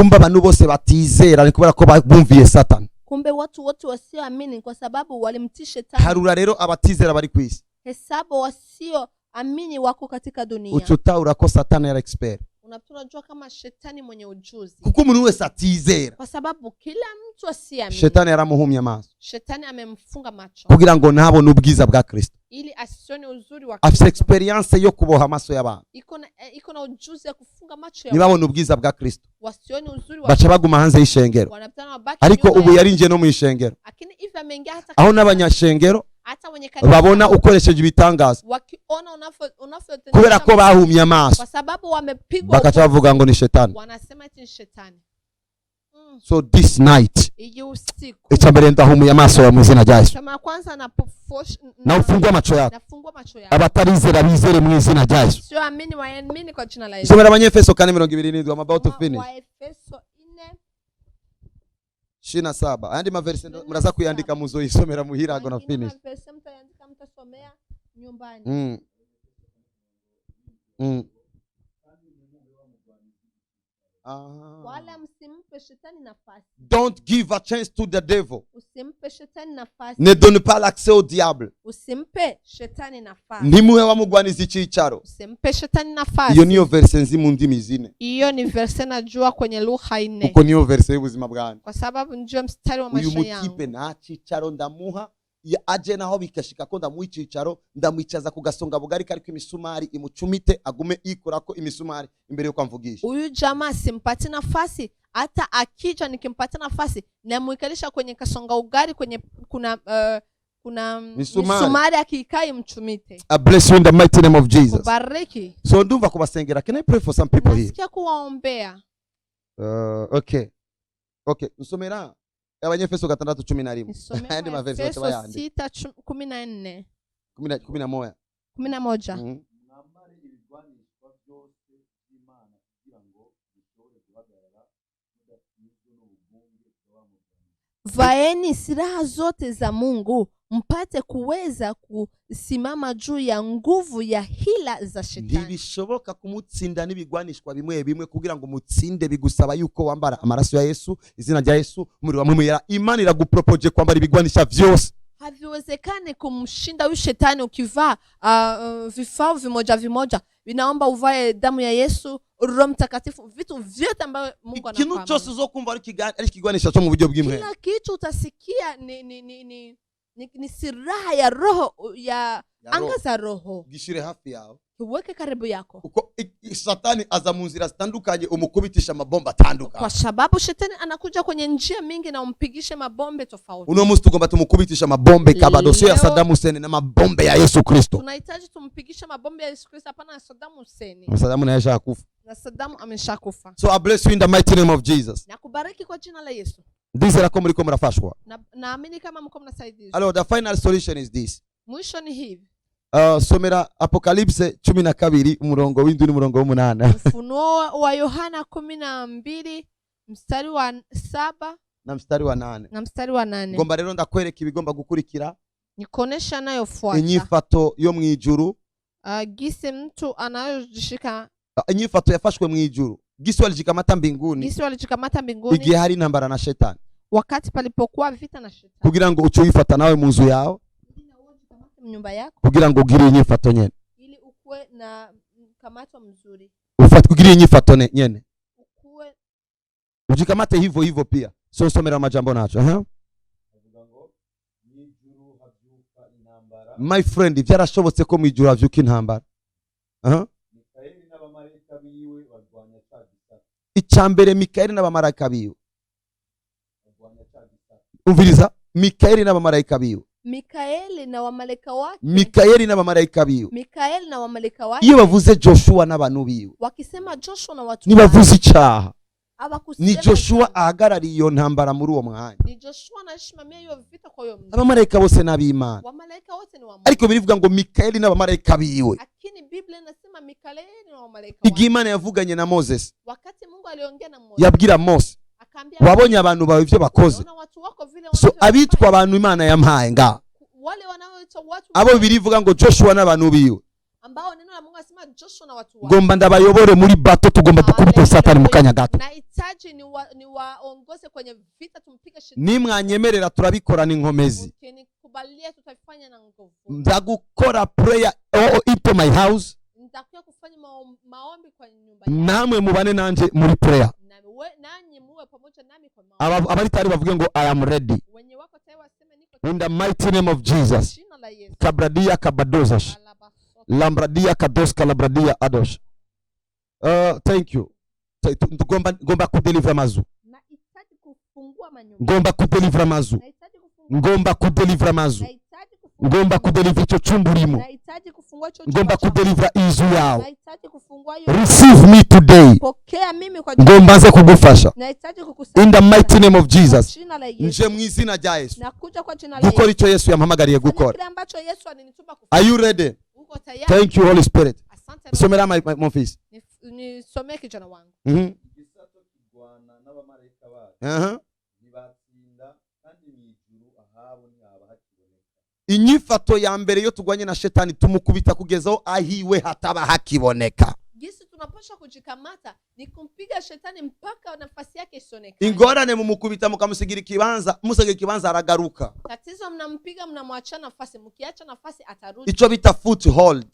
Kumbe abantu bose batizera ni kubera ko bumviye Satani. Kumbe watu wote wasioamini kwa sababu walimtii shetani. Harura rero abatizera bari ku isi. Hesabu wasioamini wako katika dunia. Uca utahura ko Satani yari expert. Unajua kama shetani mwenye ujuzi. Kuko umuntu wese atizera, Kwa sababu kila mtu asiyeamini, Shetani yaramuhumye amaso shetani amemfunga macho kugira ngo ntabone ubwiza bwa Kristo. Ili asione uzuri wa Afise Kristo. Experience yo kuboha amaso y'abantu. Iko na ujuzi ya kufunga macho ya Ntibabone ubwiza bwa Kristo, wasione uzuri wa baca baguma hanze y'ishengero. Wanapitana wabaki Ariko nyuma ubu yarinjiye no mu ishengero, lakini hivi ameingia hata aho kanisani. N'abanyashengero Hata wenye kanisa babona ukoresheje ibitangaza, wakiona unavyotendesha kubera ko bahumye amaso, kwa sababu wamepigwa bakaca bavuga ngo ni shetani. Wanasema eti ni shetani. So this night, Iyi usiku, icya mbere, ndahumuye amaso yawe mu izina rya Yesu. Kama kwanza napofosha Nawe ufungwe amacho yako. Nafungua macho yako. Abatarizera bizere mu izina rya Yesu. Sio amini waamini kwa jina la Yesu. Somera Abanyefeso 4:27. I'm about to finish. Waefeso 4 27. Ayandi maverse muraza kuyandika, muzoyisomera muhira. Gonna Wengine finish. Maverse mtaandika, mtasomea nyumbani. Ah. Wala msimpe shetani nafasi. Don't give a chance to the devil. Usimpe shetani nafasi. Ne donne pas l'accès au diable. Usimpe shetani nafasi. Ntimuhe wamugwaniza icyicaro. Usimpe shetani nafasi. Iyo niyo verse nzi mu ndimi zine. Hiyo ni verse najua kwenye lugha nne. Kuko niyo verse y'ubuzima bwanjye. Kwa sababu ndio mstari wa Uyu maisha mutipe yangu. Nta cyicaro ndamuha. Aje naho bikashika ko ndamuha icyicaro, ndamwicaza ku gasonga bugari kariko imisumari imucumite, agume yikorako imisumari imbere yuko amvugisha. Huyu jamaa simpati nafasi, hata akija nikimpatia nafasi namwikalisha kwenye kasonga ugali kwenye kuna Misumari. Misumari akiikaa imchumite. I bless you in the mighty name of Jesus. Kubariki. So ndumva kubasengera. Can I pray for some people here? Nasikia kuwaombea. Okay, nsomera Abanyefeso 6:11. Nisomee Ayandi maverse baca Waefeso bayandika. 6:14. 11. 11. Mwambare ibigwanishwa byose by'Imana kugira ngo mushobore guhagarara mudatsinzwe n'ubugunge bw'abamugana. Vaeni silaha zote za Mungu mpate kuweza kusimama juu ya nguvu ya hila za shetani. Ntibishoboka kumutsinda n'ibigwanishwa bimwe bimwe. Kugira ngo mutsinde bigusaba yuko wambara amaraso ya Yesu, izina rya Yesu, umuriro wa Mpwemu Yera. Imana iragupropoje kwambara ibigwanisha vyose. Haviwezekani kumshinda huyu shetani ukivaa vifaa vimoja vimoja. Vinaomba uvae damu ya Yesu, Roho Mtakatifu, vitu vyote ambavyo Mungu Ikintu anakuamuru. cyose uzokumva ari ikigwanisha cyo mu buryo bw'impwemu, Kila kitu utasikia ni silaha ya roho ya Ya anga roho. Za roho. Gishire hafi yawe. Uweke karibu yako. Kuko Satani aza mu nzira zitandukanye umukubitisha amabomba atandukanye. Kwa sababu shetani anakuja kwenye njia mingi na umpigishe mabombe tofauti. Uno munsi tugomba tumukubitisha amabombe kabadosiyo ya Leo- Saddam Hussein n'amabombe ya Yesu Kristo. Tunahitaji tumpigishe mabombe ya Yesu Kristo, hapana ya Saddam Hussein. Saddam naye ashaka kufa. Na Saddam ameshakufa. So I bless you in the mighty name of Jesus. Na kubariki kwa jina la Yesu. Ndizera ko muriko murafashwa. Na naamini kama mko mnasaidizwa. Alors, the final solution is this. Mwisho ni hivi. Somera Apocalypse 12 umurongo w'indwi n'umurongo w'umunani. Ufunuo wa Yohana 12 mstari wa 7 Na mstari wa 8. Na mstari wa 8. Ngomba rero ndakwereka ibigomba gukurikira. Nikuonesha anayofuata. Inyifato yo mu ijuru. Gisi mtu anayojishika. Inyifato yafashwe mu ijuru, gisi walijikamata mbinguni, Gisi walijikamata mbinguni, igihe hari intambara na shetani, wakati palipokuwa vita na shetani, kugira ngo uce wifata nawe mu nzu yawe, ili na wewe ujikamate mnyumba yako, kugira ngo ugire inyifato nyene. Ili ukuwe na mkamato mzuri. Ufate kugira inyifato nyene. Ukuwe Ujikamate hivyo hivyo pia. So somera amajambo naco, aha. Avuga ngo mu ijuru habyuka intambara. My friend, byarashobotse ko mu ijuru havyuka intambara, aha. Mikayeli n'abamarayika biwe barwanya cya gisaka. Icya mbere, Mikayeli n'abamarayika biwe. Barwanya cya gisaka. Umviriza, Mikayeli n'abamarayika biwe. Mikaeli na wamaleka wake. Mikayeli n'abamarayika biwe. Mikaeli na wamaleka wake. Iyo bavuze Joshua n'abantu biwe, Wakisema Joshua na watu wake, ntibavuze icaha. hawakusema Ni Joshua dhambi. ahagarariye iyo ntambara muri uwo mwanya. Ni Joshua anayesimamia hiyo vita kwa hiyo mji. Abamarayika bose n'ab'Imana. Wamalaika wote ni wa Mungu. Ariko birivuga ngo Mikayeli n'abamarayika biwe. Lakini Biblia inasema Mikaeli na wamalaika Igihe wake. Imana yavuganye na Moses, Wakati Mungu aliongea na Mose, yabwira Mose, akaambia, wabonye abantu bawe ibyo bakoze. "Unaona watu wako vile So wanavyofanya." abitwa abantu Imana yampaye nga Wale wanaoitwa watu abo birivuga ngo Joshua n'abantu biwe, ambao Ambao neno la Mungu asema Joshua na watu wake. Ngomba ndabayobore muri battle, tugomba dukubite Satani mu kanya gato. Nahitaji niwaongoze kwenye vita, tumpige shetani. Nimwanyemerera turabikorana inkomezi. Ukinikubalia tutafanya na nguvu. Nza gukora prayer, oh, into my house. Nitakuya kufanya maombi kwa nyumba yangu. Namwe mubane nanje muri prayer. Na nanyi muwe pamoja nami kwa maombi. Abari tayari bavuge ngo "I am ready." Wenye wako tayari waseme "Niko In the mighty name of Jesus. Jina la Yesu. Kabradia kabadozas. Alabasoto. Lambradia kados kalabradia adosh. Thank you. Ngomba kudelivra amazu. Nahitaji kufungua manyumba. Ngomba kudelivra amazu. Nahitaji kufungua. Ngomba kudelivra amazu. Nahitaji kufungua. Ngomba kudelivra ico cumba urimo. Nahitaji kufungua hicho Ngomba chumba chako. kudelivra inzu yawe. Nahitaji kufungua hiyo. Receive me today. Pokea mimi kwa jina. Ngomba nze kugufasha. Nahitaji In kukusaidia. the mighty name of Jesus. Jina la Yesu. Nje mu izina rya Yesu. Nakuja kwa jina la Gukora Yesu. icyo Yesu yampamagariye Fanya gukora. kile ambacho Yesu alinituma kufanya. Are you ready? Uko tayari? Thank you, Holy Spirit. Asante Roho. Somera my mon fils. Nisomee kijana wangu. Igisato kirwana n'abamarayika bacu, ntibatsinda, kandi mu ijuru ahabo ntihaba hakiboneka. Inyifato ya mbere iyo turwanye na shetani, tumukubita kugeza aho ahiwe hataba hakiboneka. Jinsi tunapaswa kujikamata ni kumpiga shetani mpaka nafasi yake isionekane. Ingorane, mumukubita mukamusigira ikibanza, musigira ikibanza aragaruka. Tatizo, mnampiga, mnamwachia nafasi, mkiacha nafasi atarudi. Icyo bita foothold.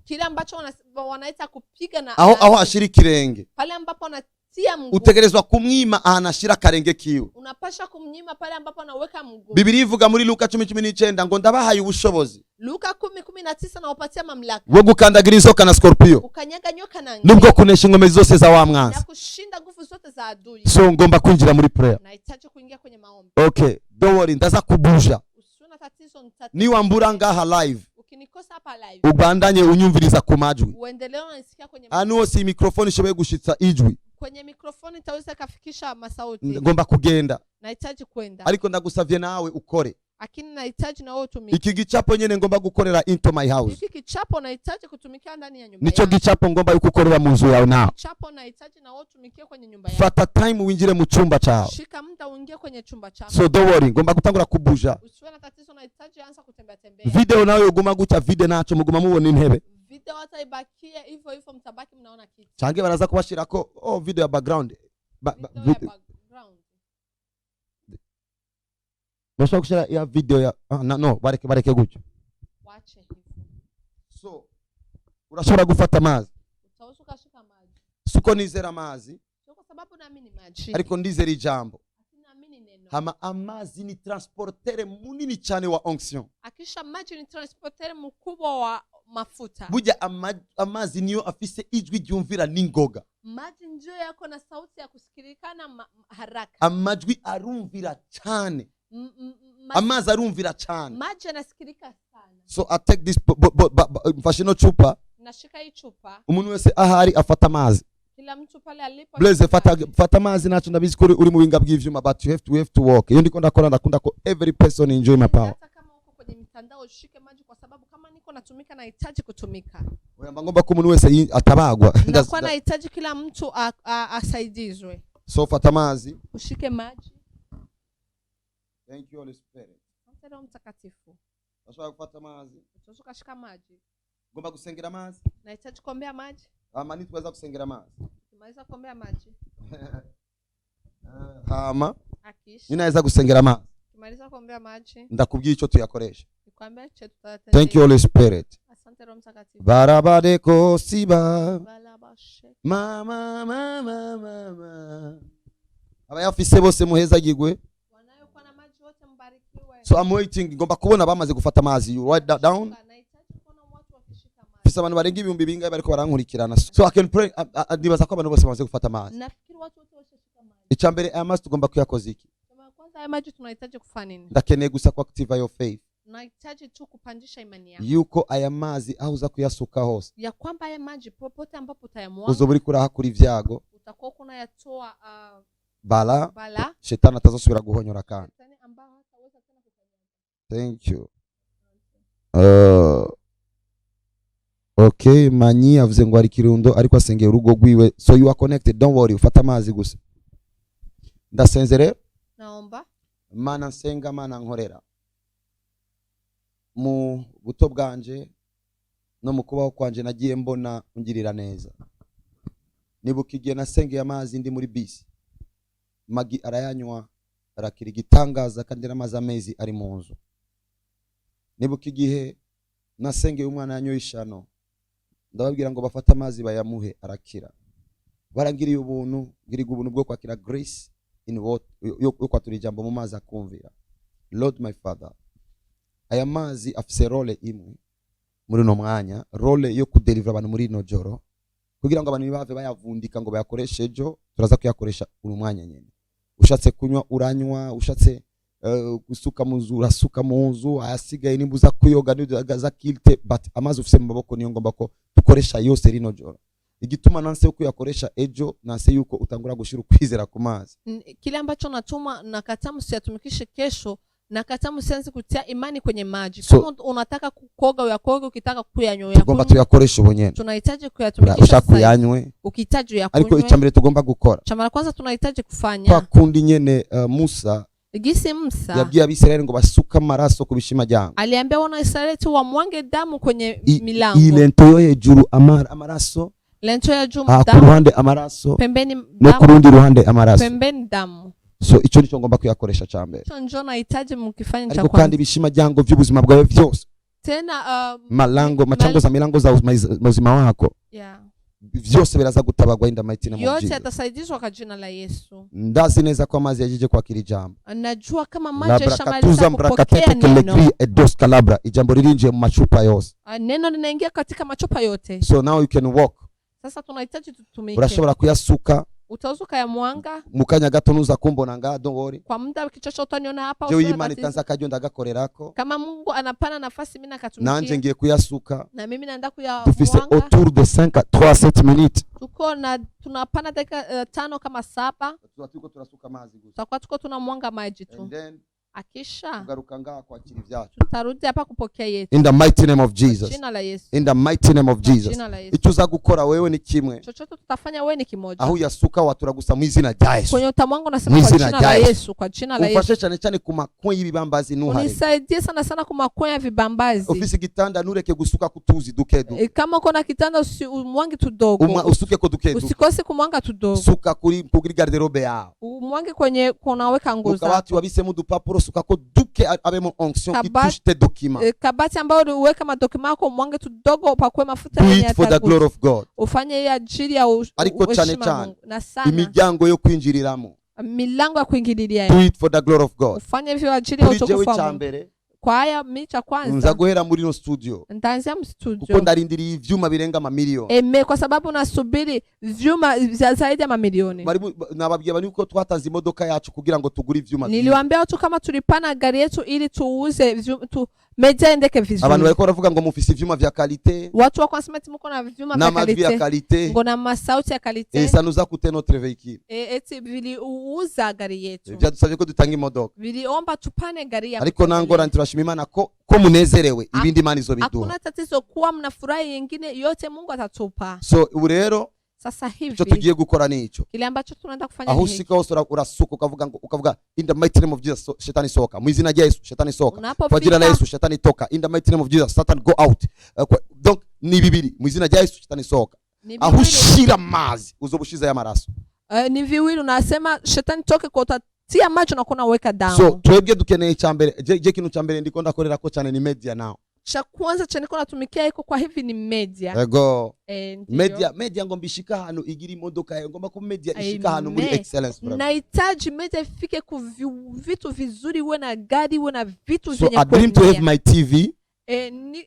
Kile ambacho wanaita kupiga na, Aho na aho ashira ikirenge. Pale ambapo anatia mguu. Utegerezwa kumwima ahantu ashira akarenge kiwe. Unapasha kumnyima pale ambapo anaweka mguu. Bibiliya ivuga muri Luka 10:19 ngo ndabahaye ubushobozi Luka 10:19, nawapatia mamlaka bwo gukandagira inzoka na scorpion kukanyaga nyoka na nge nubwo kunesha ingome zose za wa mwanzi. Na kushinda nguvu zote za adui. So ngomba kwinjira muri prayer. Nahitaji kuingia kwenye maombi. Okay, don't worry, ndaza kubuja. Usiwe na tatizo, Niwambura ngaha live, ukinikosa hapa live, ubandanye unyumviriza ku majwi. Uendelee unanisikia kwenye Ahantu hose iyi mikrofone ishoboye gushitsa ijwi. Kwenye mikrofoni itaweza ikafikisha masauti. Ngomba kugenda. Nahitaji kwenda. Ariko ndagusavye nawe ukore. Lakini nahitaji na wewe utumike. Iki gicapo nyene ngomba gukorera into my house, Hiki kichapo nahitaji kutumikia ndani ya nyumba nico yangu. gicapo ngomba yuko ukorera mu nzu yawe nawe. Kichapo nahitaji na wewe utumikie kwenye nyumba yako. Fata time winjire mu cyumba cyawe. Shika muda uingie kwenye chumba chako. So don't worry, ngomba gutangura kubuja. Usiwe na tatizo, nahitaji anza kutembea tembea. Video nayo yoguma gutya, video naco muguma mubona intebe. Video hata ibakie hivyo hivyo, mtabaki mnaona kiti. Canke baraza kubashirako, oh, video ya background Video ya background. Bashobora gushira ya video ya, ah, no, bareke bareke gutyo. Wache hivyo. So urashobora gufata amazi. Utaweza ukashika maji. Suko nizera amazi, Sio kwa sababu naamini maji, ariko ndizera ijambo. Lakini naamini neno. Hama amazi ni transporteur munini cyane wa onction. Akisha maji ni transporter mkubwa wa mafuta. Burya amazi niyo afise ijwi ryumvira n'ingoga. Maji ndio yako na sauti ya kusikilikana haraka. Amajwi arumvira cyane. Amazi arumvira cyane. Maji yanasikilika sana. So I take this mfashe ino cupa. Nashika hii chupa. Umuntu wese ahari afata amazi. Kila mtu pale alipo Blaze, ashike fata maji. Fata amazi naco, ndabizi ko uri mu binga bw'ivyuma, but you have to work. Iyo ndiko ndakora ndakunda ko every person enjoy my power. Hata kama uko kwenye mitandao ushike maji, kwa sababu kama niko natumika nahitaji kutumika. Oya, mba ngomba ko umuntu wese atabagwa. Nakuwa nahitaji kila mtu asaidizwe. So fata amazi. Ushike maji. Thank you, Holy Spirit. Asante Roho Mtakatifu. Bashobora gufata amazi. Utaweza ukashika maji. Ngomba gusengera amazi. Nahitaji kuombea maji. Hama nitweza gusengera amazi, Tumaliza kuombea maji. hama Akisha ninaweza gusengera amazi, tumaliza kuombea maji, ndakubwiye icyo tuyakoresha. Nikwambia che tutatendea. Thank you, Holy Spirit. Asante Roho Mtakatifu. Barabadeko siba. Balabashe. Mama mama mama, abayafise bose muhezagirwe. Wanayokuwa na maji wote mbarikiwe. So I'm waiting, ngomba kubona bamaze gufata amazi. You write that down. Nahitaji kuona watu wakishika maji. Mfise abantu barenga ibihumbi bingahe bariko barankurikirana, so I can pray. Nibaza ko abantu bose bamaze gufata amazi. Nafikiri watu wote washashika maji. Icya mbere, aya mazi tugomba kuyakoza iki? Kama kwanza haya maji tunahitaji kufanya nini? Ndakeneye gusa ku active your faith Nahitaji tu kupandisha imani yako. Yuko aya mazi aho uza kuyasuka hose, Ya kwamba haya maji popote ambapo utayamwaga, uzoba uriko urahakura ibyago, utakuwa unayatoa bala bala shetani atazosubira guhonyora kandi. Shetani ambao hataweza tena kukanyaga. Thank you. Okay, Manyi avuze ngo ari Kirundo ariko asengera urugo rwiwe. So you are connected, don't worry, ufata amazi gusa. Ndasenze rero. Naomba. Mana nsenga, Mana nkorera, mu buto bwanje No mu kubaho kwanje nagiye mbona ungirira neza. Nibuka igihe nasengeye amazi ndi muri bisi, Magi arayanywa arakira igitangaza, kandi n'amazi amezi ari mu nzu. Nibuka igihe nasengeye umwana yanyoye ishano, ndababwira ngo bafate amazi bayamuhe, arakira. Barangiriye ubuntu, ngirirwa ubuntu bwo kwakira grace in what yo kwatura ijambo mu mazi akumvira. Lord my Father, aya mazi afise role imwe muri uno mwanya, role yo kudelivera abantu muri ino joro, kugira ngo abantu ntibave bayavundika ngo bayakoreshe ejo. Turaza kuyakoresha uno mwanya nyene. Ushatse kunywa uranywa, ushatse gusuka mu nzu urasuka mu nzu, ayasigaye nimba uza kuyoga niba kilte, but amazi ufise mu maboko niyo ngomba ko dukoresha yose rino joro. Igituma nanse yo kuyakoresha ejo, nanse yuko utangura gushira ukwizera ku mazi. Kile ambacho natuma nakataa msiyatumikishe kesho, nakataa msianze kutia imani kwenye maji. So- Kama unataka kukoga uyakoge, ukitaka kuyanywa Tugomba uyakunywe. tuyakoreshe ubu nyene. Tunahitaji kuyatumikisha Ushaka sasa hivi. uyanywe, Ukihitaji ariko uyakunywe. icya mbere tugomba gukora, Cha mara kwanza tunahitaji kwa kufanya kundi nyene Musa gisi Musa yabwiye Abisirayeli ngo basuke amaraso ku bishima. Aliambia wana Israeli tu wamwange damu kwenye milango. Iyi linteau yo hejuru amaraso, Linteau ya juu aha ku damu, ruhande amaraso, pembeni no ku damu, rundi ruhande amaraso. Pembeni damu. So icyo nicyo ngomba kuyakoresha cya mbere. Hicho njo nahitaji mkifanya cha Ariko kandi kwanza. ibishima-ryango by'ubuzima bwawe byose, Tena malango machango za milango za uzima wako, yeah, vyose biraza gutabagwa in the mighty name of yote Jesus. yatasaidizwa kwa jina la Yesu. Ndazi neza ko amazi yajeje kwakira ijambo. Najua kama maji yashamaliza Labrakatuza kupokea mbrakatete neno. kelegri edos kalabra, ijambo ririnjiye mu macupa yose. Ah, neno linaingia katika machupa yote. So now you can walk. Sasa tunahitaji tutumike. Urashobora kuyasuka Utaweza ukayamwanga mu kanya gato, nuza kumbona nga, don't worry. kwa muda kichache, utaniona hapa. Jewe Usiwe na Imana tatizo. itanze akaryo ndagakorerako. Kama Mungu anapana nafasi mimi Nanje nakatumikia ngiye kuyasuka. na mimi naenda Dufise kuyamwanga. autour de 5 3 7 minutes. Tuko na tunapana dakika 5 kama 7, Tuba turiko turasuka amazi gusa, tutakuwa tuko tunamwanga maji tu, and then akisha kugaruka ngaha kwakira ibyacu tutarudi hapa kupokea yetu. in the mighty name of Kwa Jesus. jina la Yesu. In the mighty name of Kwa Jesus. jina la Yesu. Icyo uza gukora wewe ni kimwe. Chochote tutafanya wewe ni kimoja. Aho uyasuka watura gusa mu izina rya Yesu. Kwenye utamwanga unasema Mu kwa jina jina la la Yesu. Yesu, kwa jina la Yesu. Umfashe cyane cyane ku makwe y'ibibambazi, ntuhareke. Unisaidie sana sana kwa makwea ya vibambazi. Ufise igitanda, ntureke gusuka kutuzi duke duke. Kama uko na kitanda usi umwange tudogo. Usuke ko duke duke. Usikose kumwanga tudogo. Suka kuri garde-robe yawe. Umwange kwenye kunaweka nguo Mu kabati zako. wabisemo udupapuro, suka ko duke, abemo onction qui Kabati- touche tes documents. Kabati ambayo uliweka madokima yako, umwange tudogo, upakue mafuta Do yenye it for the yatagusa. glory of God. Ufanye hiyo ajili ya Ariko cyane heshima ya cyane, Mungu. Na sana imiryango yo kwinjiriramo, milango ya kuingililia, do it for the glory of God. ufanye hivyo ajili ya Kuri jewe utukufu wa icya Mungu. mbere, Kwa haya mi cha nza kwanza guhera muri ino studio, nitaanzia mstudio kuko ndarindiriye ivyuma birenga amamiliyoni. Eme, kwa sababu nasubiri vyuma vya zaidi ya mamilioni. Nababwiye abantu yuko twatanze imodoka yacu kugira ngo tugure ivyuma vyiza. Niliwaambia watu kama tulipana gari yetu ili tuuze tu media endeke Abantu vizuri. bariko baravuga ngo mufise ivyuma vya qualité Watu wako wanasema eti muko na vyuma vya n'amajwi ya qualité, qualité, ngo na masauti ya et qualité, ça nous a coûté notre véhicule. Eti viliuza gari yetu, Byadusabye ko dutanga imodoka. viliomba tupane gari ya Ariko kutembelea. nangorane, turashima Imana ko munezerewe, ibindi Imana izobiduha. Hakuna tatizo kuwa mnafurahi, yengine yote Mungu atatupa. So ubu rero Sasa icyo hivi tugiye gukora ni ico. kile ambacho tunaenda kufanya Aho ni hiki. usika hose urasuka, ukavuga ngo, ukavuga in the mighty name of Jesus, so, shetani sohoka. Mu izina rya Yesu, shetani sohoka. Kwa jina la Unapofika Yesu, shetani toka. In the mighty name of Jesus, Satan go out. Donc ni bibiri, mu izina rya Yesu, shetani sohoka. Ni Aho viwili, ushira amazi uzoba ushizeyo amaraso. Ni viwili, unasema shetani toke, kwa utatia macho na kuna weka damu. So twebwe dukeneye icya mbere, je kintu cya mbere ndiko ndakorera ko cyane ni media now. Cha kwanza cha niko natumikia iko kwa hivi ni media. Ego. Ndiyo. Media ngomba ishika ahantu igira imodoka yayo, ngomba ko media ishika ahantu muri Amen. excellence, brother. Nahitaji media ifike ku vitu vizuri, uwe na gari, uwe na vitu So vyenye I dream to have kuenea. my TV. Ni,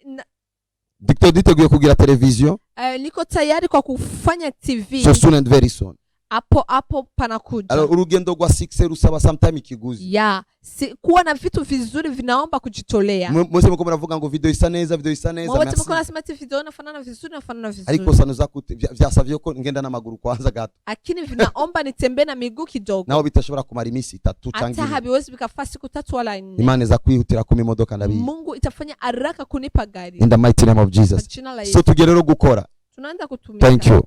Dicto diteguye kugira television niko tayari kwa kufanya TV so soon and very soon. Hapo hapo panakuja. Alors urugendo rwa success rusaba sometime ikiguzi. Ya si, kuwa na vitu vizuri vinaomba kujitolea. Mwese muko muravuga ngo video isa neza, video isa neza, Wote merci. mko nasema ati video inafanana vizuri, inafanana vizuri, Ariko sanuza kute vyasavye ko ngenda n'amaguru kwanza gato. Lakini vinaomba nitembee na miguu kidogo. Naho bitashobora kumara iminsi 3 Hata canke 4. haviwezi vikafaa siku 3 wala 4. Imana iza kwihutira kuma imodoka, ndabizi. Mungu itafanya haraka kunipa gari. In the mighty name of Kwa Jesus. jina la So Yesu. tugiye rero gukora. Tunaanza kutumika. Thank you.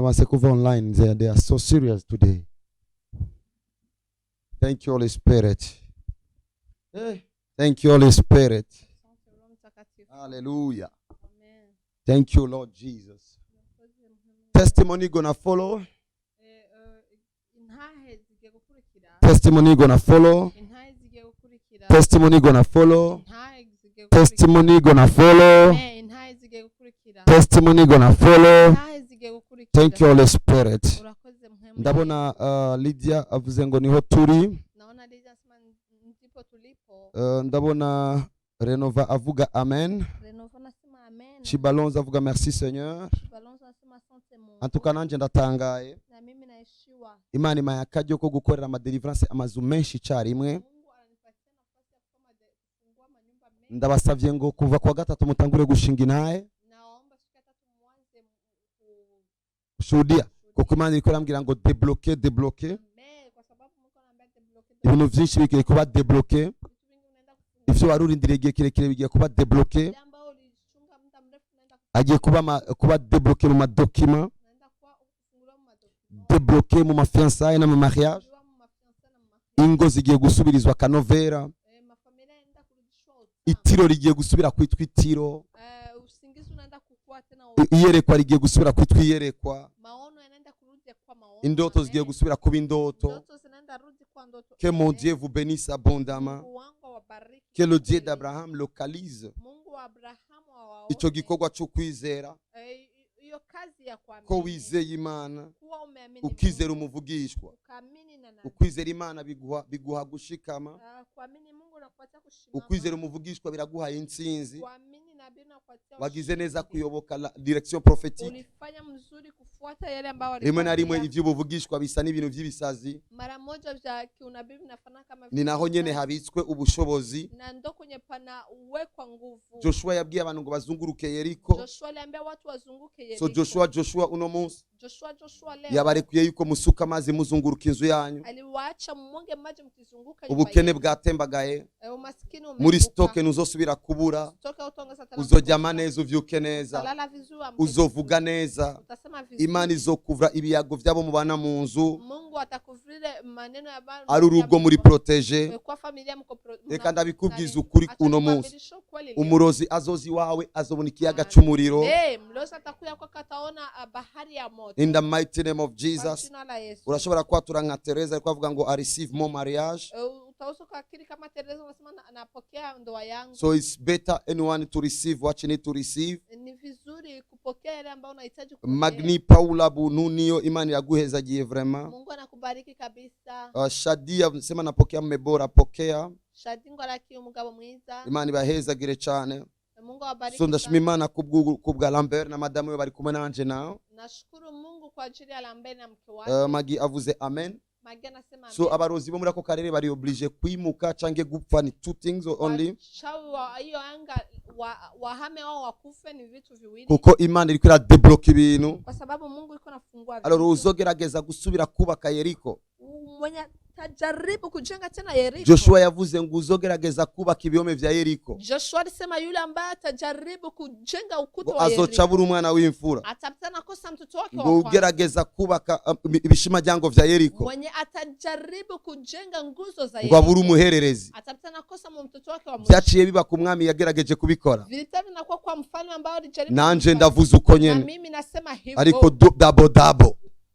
Banse kuva online. They are so serious today. Thank you, Holy Spirit. Thank you, Holy Spirit. Asante Roho Mtakatifu. Hallelujah. Amen. Thank you, Lord Jesus. Testimony gonna follow. Intahe zigiye gukurikira. Testimony gonna follow. Intahe zigiye gukurikira. Testimony gonna follow. Intahe zigiye gukurikira. Testimony gonna follow. Amen. Intahe zigiye gukurikira. Testimony gonna follow. Intahe zigiye gukurikira. Thank you, Holy Spirit. Urakoze Mpwemu. Ndabona Lydia avuze ngo niho turi. Naona Lydia anasema ndipo tulipo. Ndabona Renova avuga amen. Renova anasema amen. Chibalonza avuga merci Seigneur. Balonzo anasema asante Mungu. Antuka nanje ndatangaye. Na mimi naishiwa. Imana impaye akaryo ko gukorera amadeliverance amazu menshi icyarimwe. Mungu ananipatia nafasi ya kufungua manyumba mengi. Ndabasavye ngo kuva kuwa gatatu mutangure gushinga intahe. Naomba siku ya tatu mwanze Kushuhudia kuko Imana iriko irambwira ngo débloquer, débloquer. Amen. Kwa sababu Mungu anaambia débloquer. Ibintu vyinshi bigiye kuba débloqué. Vitu vingi unaenda kufungua. Ivyo wari urindiriye igihe kirekire bigiye kuba débloqué. Ile ambayo ulichunga muda mrefu unaenda Agiye kuba débloqué mu madocuments. Unaenda kuwa kufunguliwa mu madocuments. Débloqué mu mafiançailles no mu mariage. Kufunguliwa mu mafiançailles na mu mariage. Ingo zigiye gusubirizwa akanovera. Mafamilia yanaenda kurudishwa utamu. Itiro rigiye gusubira kwitwa itiro. Usingizi unaenda kukua tena. Iyerekwa rigiye gusubira kwitwa iyerekwa. Maono yanaenda kurudi kwa maono. Indoto zigiye Amen. gusubira kuba indoto. Ndoto zinaenda rudi kwa ndoto. Que mon Amen. Dieu vous bénisse abondamment. Mungu wangu awabariki Que le Dieu kweli. d'Abraham localise Mungu wa Abrahamu awaone. ico gikorwa cyo kwizera. Hiyo kazi ya kuamini. Ko wizeye Imana, Kuwa umeamini ukizera Mungu, umuvugishwa. ukaamini na nabii. Ukwizera Imana biguha gushikama. Kuamini Mungu unakupatia kushimama. Ukwizera umuvugishwa biraguha intsinzi. Kuamini nabii unakupatia Wagize neza ushindi. kuyoboka la direction prophétique. Ulifanya mzuri kufuata yale ambayo Rimwe na rimwe walikwambia. ivy'ubuvugishwa bisa n'ibintu vy'ibisazi. Mara moja vya kiunabii vinafanana kama Ni naho nyene vitu habitswe ubushobozi. na ndo kwenye panawekwa nguvu. Joshua yabwiye abantu ngo bazunguruke Yeriko. Joshua aliambia watu wazunguke So Yeriko. Joshua, Joshua uno munsi Joshua, Joshua leo yabarekuye yuko musuka amazi muzunguruka inzu yanyu. Aliwaacha mmwange maji mkizunguka nyumba Ubukene yenu. bwatembagaye. Umaskini Muri umeanguka. stock ntuzosubira kubura. Stock hautaongeza tena Uzoryama kukosa. neza, uvyuke neza. Utalala vizuri, amke Uzovuga vizuri. neza. Utasema vizuri. Imana izokuvura ibiyago vy'abo mubana mu nzu. Mungu atakuvrile maneno ya bantu Ari urugo muri protégé. Kwa familia mko Reka ndabikubwiza ukuri uno munsi. Acha ukweli leo. Umurozi azoza iwawe azobona ikiyaga c'umuriro. Mlozi atakuya kwako ataona bahari ya moto. In the mighty name of Kwa Jesus. jina la Yesu. Urashobora kwatura nka Teresa ariko avuga ngo I receive more mariage. Utaweza kuakiri kama Teresa unasema napokea ndoa yangu. So it's better anyone to receive what you need to receive. Ni vizuri kupokea yale ambayo unahitaji kupokea. Magni Paula Bununio, Imana iraguhezagiye vraiment. Mungu anakubariki kabisa. Shadia sema napokea mme bora, pokea. Shadingo alaki umugabo mwiza. Imana ibahezagire cyane. Mungu awabariki So ndashima sana. Imana kubwa Lambert na madamu we bari kumwe nanje nawe. Nashukuru Mungu kwa ajili ya Lambert na mke wake. Magi avuze amen. Magi anasema So amen. abarozi bo muri ako karere bari obligé kwimuka canke gupfa, ni two things only. Wachawi wa hiyo anga wahame wao wakufe ni vitu viwili. Kuko Imana iriko iradébloque ibintu. Kwa sababu Mungu iko nafungua Alors vitu. uzogerageza gusubira kubaka Yeriko. Mwenye atajaribu kujenga tena Yeriko. Joshua yavuze ngo uzogerageza kubaka ibihome vya Yeriko Joshua alisema yule ambaye atajaribu kujenga ukuta ngo wa azoca Yeriko abura umwana w'imfura. atapata kosa mtoto wake Ngo wa kwanza. ugerageza kubaka ibishimajyango vya Yeriko Mwenye atajaribu kujenga nguzo za ngo abure Yeriko umuhererezi. atapata kosa mu mtoto wake wa mwisho. Vyaciye biba ku mwami yagerageje kubikora. Vita vinakuwa kwa mfalme ambao alijaribu Nanje kufanya. ndavuze uko Na nyene. mimi nasema hivyo. Ariko double double.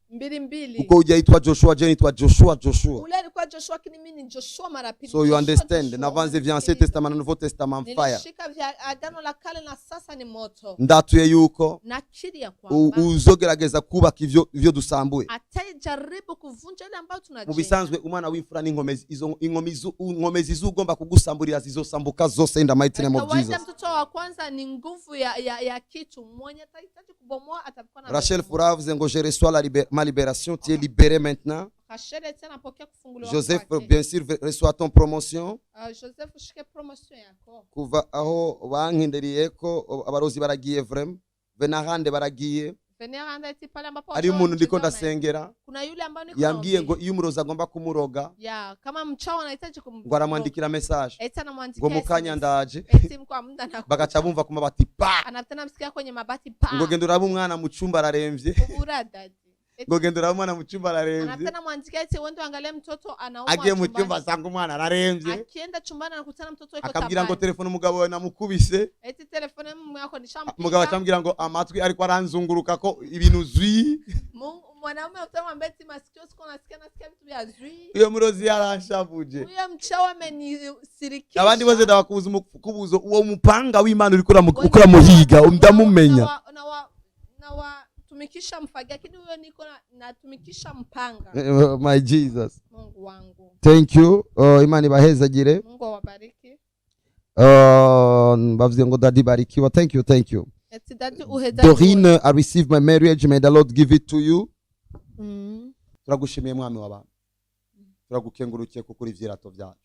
Mbili mbili. Kuko ujya yitwa Joshua, je nitwa Joshua Joshua. Ule alikuwa Joshua, lakini mimi ni Joshua mara pili. So you Joshua, understand. Joshua, Navanze vya Ancien unasikiliza. Testament na Nouveau Testament fire. Nilishika vya Agano la Kale na sasa ni moto. Ndatuye yuko Nakiri ya kwamba uzogerageza kubaka ivyo dusambuye. atajaribu kuvunja ile ambayo Mu tunajenga. bisanzwe umwana w'imfura n'inkomezi, izo inkomezi z'ugomba kugusamburira zizosambuka zose in the mighty name of Kawaida Jesus. mtoto wa kwanza ni nguvu ya kitu. Mwenye atahitaji kubomoa atakuwa na Rachel bomoa. Fura avuze ngo je reçois ma libération, tu es libéré maintenant. Rachel tena anapokea kufunguliwa Joseph, kwake. bien sûr, reçois ton promotion. Joseph ushike promotion yako. Kuva aho bankindiriye ko abarozi baragiye vraiment, venahande baragiye. Veneranda eti pale ambapo Ari watu umuntu ndiko wanacheza ndasengera kuna yule ambaye niko yambwiye ngo naombea. iyo umurozi agomba kumuroga Ya, kama mchawi anahitaji ngo aramwandikira message eti anamwandikia ngo mukanya SMS. ndaje. Eti kwa muda na Bagaca bumva ku mabati pa. anatena msikia kwenye mabati pa. Ngo genda urabe umwana mu cyumba araremvye. Ubura daddy. Ngo genda uraba umwana mu cyumba ararembye. Anapenda namwandikia eti uende uangalie mtoto anaumwa Agiye mu chumbani. cyumba asanga umwana ararembye. Akienda chumbani anakutana mtoto yuko Akabwira ngo tabani. Telefone umugabo wawe namukubise. Eti telefone mume wako nishampiga. Umugabo acambwira ngo amatwi ariko aranzunguruka ko ibintu zwi. Mwanaume utamwambia eti masikio siko nasikia, nasikia vitu vya zwi. Iyo murozi yaranshavuje. Huyo mchawi amenisirikisha. Abandi bose ndabakubuza umukubuzo uwo mupanga w'Imana uriko uramuhiga ndamumenya. Nawatumikisha mfagio, lakini huyo niko natumikisha mpanga. My Jesus. Mungu wangu. Thank you. Imana ibahezagire. Mungu awabariki. Bavuze ngo daddy barikiwa. Thank you, thank you. Eti daddy uhezagirwe. Dorine, I received my marriage. May the Lord give it to you. Turagushimiye mwami w'abantu, turagukengurukiye kuko uri ivyirato byacu.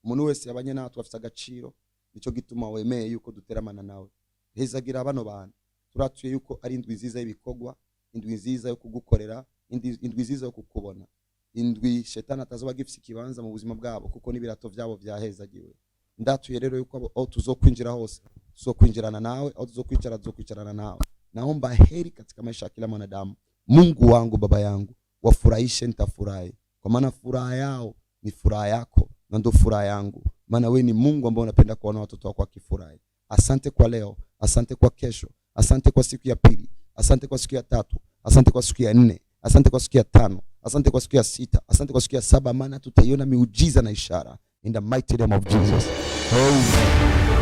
Umuntu wese yabanye natwe afite agaciro, nicyo gituma wemeye yuko duteramana nawe. Hezagira bano bantu. Turatuye yuko ari indwi nziza y'ibikorwa, indwi nziza yo kugukorera, indwi nziza yo kukubona, indwi shetani atazoba agifise ikibanza mu buzima bwabo kuko n'ibirato byabo byahezagiwe. Ndatuye rero yuko aho tuzokwinjira hose tuzokwinjirana nawe, aho tuzokwicara tuzokwicarana nawe. Naomba heri katika maisha ya kila mwanadamu. Mungu wangu, baba yangu, wafurahishe, nitafurahi, kwa maana furaha yao ni furaha yako na ndo furaha yangu, maana wewe ni Mungu ambao unapenda kuona watoto wako wakifurahi. Asante kwa leo, asante kwa kesho, asante kwa siku ya pili, asante kwa siku ya tatu, asante kwa siku ya nne, asante kwa siku ya tano, asante kwa siku ya sita, asante kwa siku ya saba, maana tutaiona miujiza na ishara. In the mighty name of Jesus. Amen.